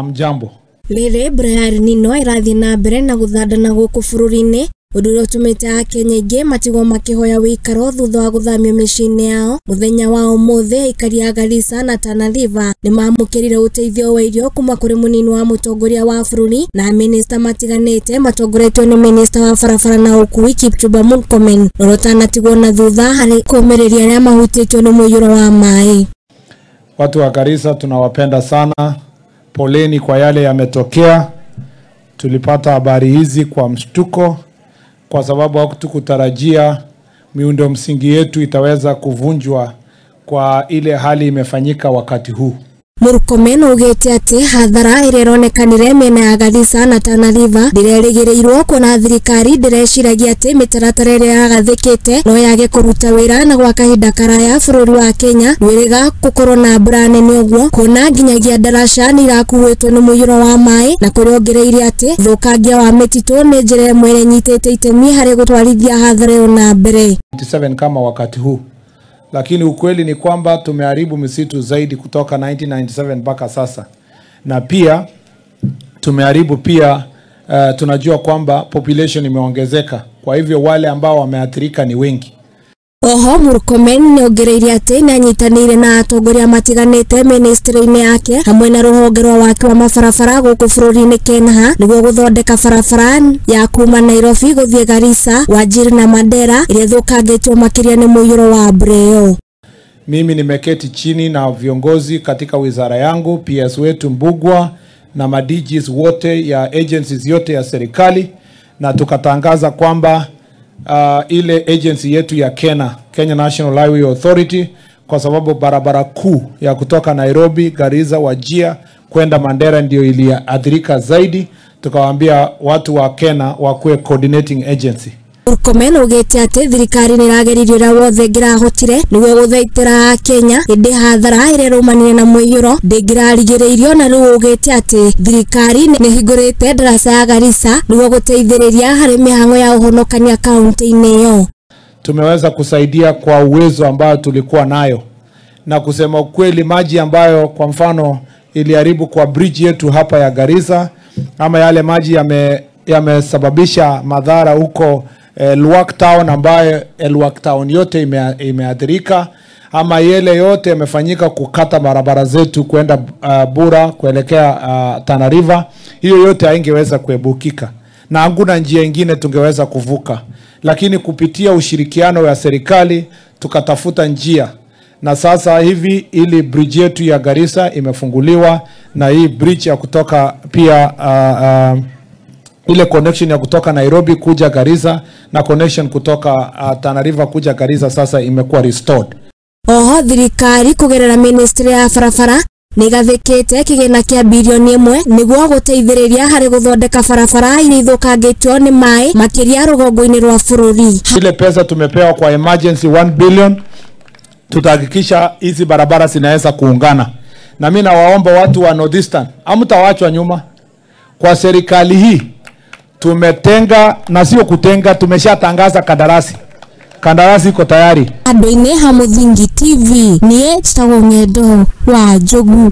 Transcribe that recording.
Hamjambo. Rĩrĩ mbura ya El Nino ĩrathiĩ na mbere na gũthandana gũkũ bũrũri-inĩ, ũndũ ũrĩa ũtũmĩte akenya aingĩ matigwo makĩhoya wĩikaro thutha wa gũthamio mĩciĩ-inĩ yao. Mũthenya wa ũmũthĩ aikari a Garissa na Tana River nĩmamũkĩrire ũteithio wa irio kuma kũrĩ mũnini wa mũtongoria wa bũrũri na minista matiganĩte matongoretio nĩ minista wa barabara na ũkui Kipchumba Murkomen, ũrĩa ũtanatigwo na thutha harĩ kũũmĩrĩria arĩa mahutĩtio nĩ mũiyũro wa maĩ. Watu wa Garissa tunawapenda sana. Poleni kwa yale yametokea. Tulipata habari hizi kwa mshtuko kwa sababu hatukutarajia miundo msingi yetu itaweza kuvunjwa kwa ile hali imefanyika wakati huu. Murkomen augĩte atĩ hathara ĩrĩa ĩronekanire mĩena ya Garissa na Tana River ndĩrerĩgĩrĩirwo kuona thirikari ndĩreciragia atĩ mĩtaratara ĩrĩa yagathĩkĩte no yage kũruta wĩra na gwa kahinda karaya bũrũri wa Kenya ndwĩrĩga gũkorwo na mbura nene ũguo kuona nginyagia ndaraca nĩ irakuĩtwo nĩ mũiyũro wa maĩ, na kũrĩa ongereire atĩ ũthũkangia wa mĩtitũ nĩ njĩra ĩmwe ĩrĩa ĩnyitĩte itemi harĩ gũtwarithia hathara ĩyo na mbere. 97 kama wakati huu, lakini ukweli ni kwamba tumeharibu misitu zaidi kutoka 1997 mpaka sasa, na pia tumeharibu pia tunajua kwamba population imeongezeka, kwa hivyo wale ambao wameathirika ni wengi. Oho Murkomen nĩongereire atĩ nĩanyitanĩire na atongoria matiganĩte ministry-inĩ yake hamwe na rũhonge rwa waki wa mabarabara gũkũ bũrũri-inĩ KENHA nĩguo gũthondeka barabara ya kuma Nairobi gũthiĩ Garissa, Wajir na Mandera ĩrĩa ĩthũkangĩtio makĩria nĩ mũiyũro wa mbura ĩyo. Mimi nimeketi chini na viongozi katika wizara yangu, PS wetu Mbugua na ma DGs wote ya agencies yote ya serikali, na tukatangaza kwamba ile agency yetu ya KENHA, Kenya National Highway Authority, kwa sababu barabara kuu ya kutoka Nairobi, Garissa, Wajir kwenda Mandera ndio iliathirika zaidi, tukawaambia watu wa KENHA wakuwe coordinating agency. Murkomen augĩte atĩ thirikari nĩ ĩrageririe ũrĩa wothe ĩngĩrahotire nĩguo gũthaitĩra Kenya ĩndĩ hathara ĩrĩa ĩraumanire na mũiyũro ndĩngĩrarigĩrĩirio, na rĩu augĩte atĩ thirikari nĩ ĩhingũrĩte ndaraca ya Garissa nĩguo gũteithĩrĩria harĩ mĩhang'o ya ũhonokania kaunti-inĩ ĩyo. Tumeweza kusaidia kwa uwezo ambayo tulikuwa nayo, na kusema ukweli maji ambayo kwa mfano iliharibu kwa bridge yetu hapa ya Garissa, ama yale maji yamesababisha madhara huko Elwak Town, ambayo Elwak Town yote imeathirika, ama yale yote yamefanyika kukata barabara zetu kwenda Bura kuelekea Tana River, hiyo yote haingeweza kuebukika na hakuna njia nyingine tungeweza kuvuka, lakini kupitia ushirikiano wa serikali tukatafuta njia, na sasa hivi ili bridge yetu ya Garissa imefunguliwa, na hii bridge ya kutoka pia ile connection ya kutoka Nairobi kuja Garissa na connection kutoka Tana River kuja Garissa sasa imekuwa restored. Oho thirikari kugerera ministry ya barabara nĩgathĩkĩte kĩgĩna kĩa bilioni 1 nĩguo gũteithĩrĩria harĩ gũthondeka barabara iria ithũkangĩtio nĩ maĩ makĩria rũgongo-inĩ rwa bũrũri. Ile pesa tumepewa kwa emergency 1 billion, tutahakikisha hizi barabara zinaweza kuungana. Na mimi nawaomba watu wa Northeastern, hamtawachwa nyuma. Kwa serikali hii tumetenga, na sio kutenga, tumeshatangaza kandarasi. Kandarasi iko tayari. Andũ-inĩ ha Mũthingi TV, niĩ njĩtagwo Ng'endo wa Njogu.